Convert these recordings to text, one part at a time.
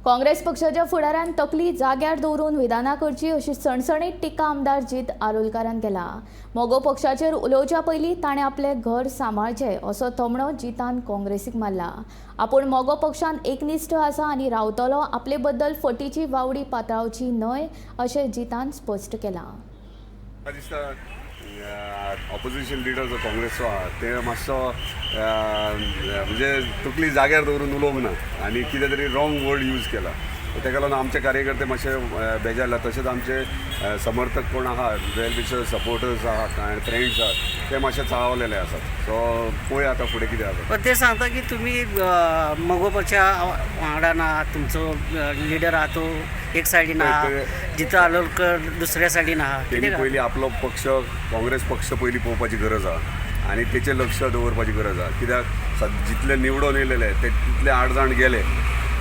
काँग्रेस पक्षाच्या फुडाऱ्यान तकली जाग्यार दवरून विधानां करची अशी सणसणीत टिका आमदार जीत आरोलकारान केला. मगो पक्षाचेर उलोवच्या पयलीं ताणें आपलें घर सांबाळचें असो थोमणो जितान काँग्रेसीक मारला. आपूण मगो पक्षान एकनिश्ठ आसा आनी रावतलो, आपले बद्दल फटीची वावडी पातळावची न्हय अशें जितान स्पश्ट केलां. म्हाका दिसता ऑपोजिशन लिडर जो काँग्रेसचो आहा ते मातसो म्हणजे तकली जाग्यार दवरून उलोवंक ना आनी कितें तरी रॉंग वर्ड यूज केला. ताका लागून आमचे कार्यकर्ते मातशे बेजारला. तशेंच आमचे समर्थक कोण आहा, वेल विशर्स, सपोर्टर्स आहा, फ्रेंड्स आहा, ते मातशे चाळवलेले आसात. सो पळोवया आतां फुडें कितें जाता. पण ते सांगता की तुम्ही मगो पक्षा वांगडा ना, तुमचो लिडर आहा तो एक सायडीन आहा, जिथं आलोलकर दुसऱ्या सायडीन आहा. तेणी कितें पयलीं आपलो पक्ष, काँग्रेस पक्ष पयलीं पळोवपाची गरज आहा आनी तेचेर लक्ष दवरपाची गरज आहा. कित्याक जितले निवडून येयलेले ते तितले आठ जाण गेले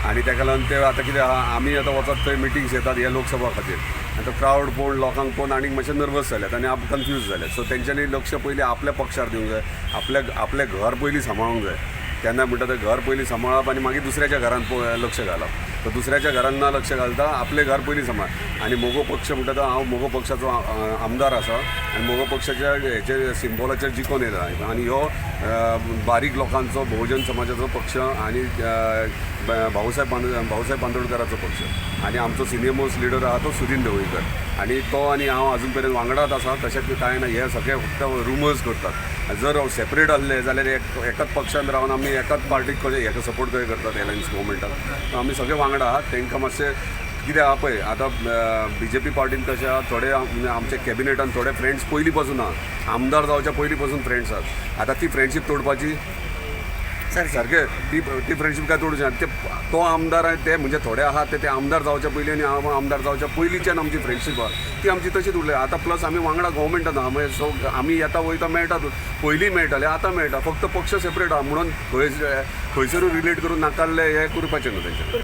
आनी ताका लागून ते आतां कितें आहा, आमी आतां वचत थंय मिटिंग्स येतात ह्या लोकसभा खातीर आनी तो क्रावड पळोवन, लोकांक पळोवन आनीक मातशे नर्वस जाल्यात आनी कन्फ्यूज जाल्यात. सो तेंच्यांनी लक्ष पयलीं आपल्या पक्षार दिवंक जाय, आपल्या आपलें घर पयलीं सांबाळूंक जाय. केन्ना म्हणटा तें घर पयलीं सांबाळप आनी मागीर दुसऱ्याच्या घरान लक्ष घालप. तर दुसऱ्याच्या घरान ना लक्ष घालता आपलें घर पयलीं सांबाळ. आनी मगो पक्ष म्हणटा तो हांव मगो पक्षाचो आमदार आसा आनी मगो पक्षाच्या हेचेर सिम्बॉलाचेर जिखून येयला आनी ह्यो बारीक लोकांचो, बहुजन समाजाचो पक्ष आनी भाऊसाहेब बांदोडकराचो पक्ष आनी आमचो सिनियर मोस्ट लिडर आहा तो सुदीन ढवळीकर आनी तो आनी हांव अजून पर्यंत वांगडाच आसा. तशें कांय ना, हे सगळे फक्त रुमर्स करतात. जर सेपरेट आसले जाल्यार एकाच पक्षान रावन आमी एकाच पार्टीक कशें हेका सपोर्ट कशें करतात एलायन्स गव्हर्मेंटाक? आमी सगळे वांगडा आहात. तांकां मातशें कितें आहा पळय, आतां बीजेपी पार्टीन कशें आहा, थोडे आमच्या कॅबिनेटान थोडे फ्रेंड्स पयलीं पासून आहा, आमदार जावच्या पयलीं पासून फ्रेंड्स आहात. आतां ती फ्रेंडशीप तोडपाची सारकें ती ती फ्रेंडशीप काय तोडची ना. ते तो आमदार आनी ते म्हणजे थोडे आहात ते ते आमदार जावच्या पयलीं आनी हांव आमदार जावच्या पयलींच्यान आमची फ्रेंडशीप आहा, ती आमची तशीच उरल्या. आतां प्लस आमी वांगडा गव्हर्मेंटान आहा, म्हणजे सो आमी येता वयता मेळटात, पयलीं मेळटाले, आतां मेळटा, फक्त पक्ष सेपरेट आहा म्हणून खंयसरूय रिलेट करून नाकाल्ले हे करपाचें न्हू तेंच्यानी.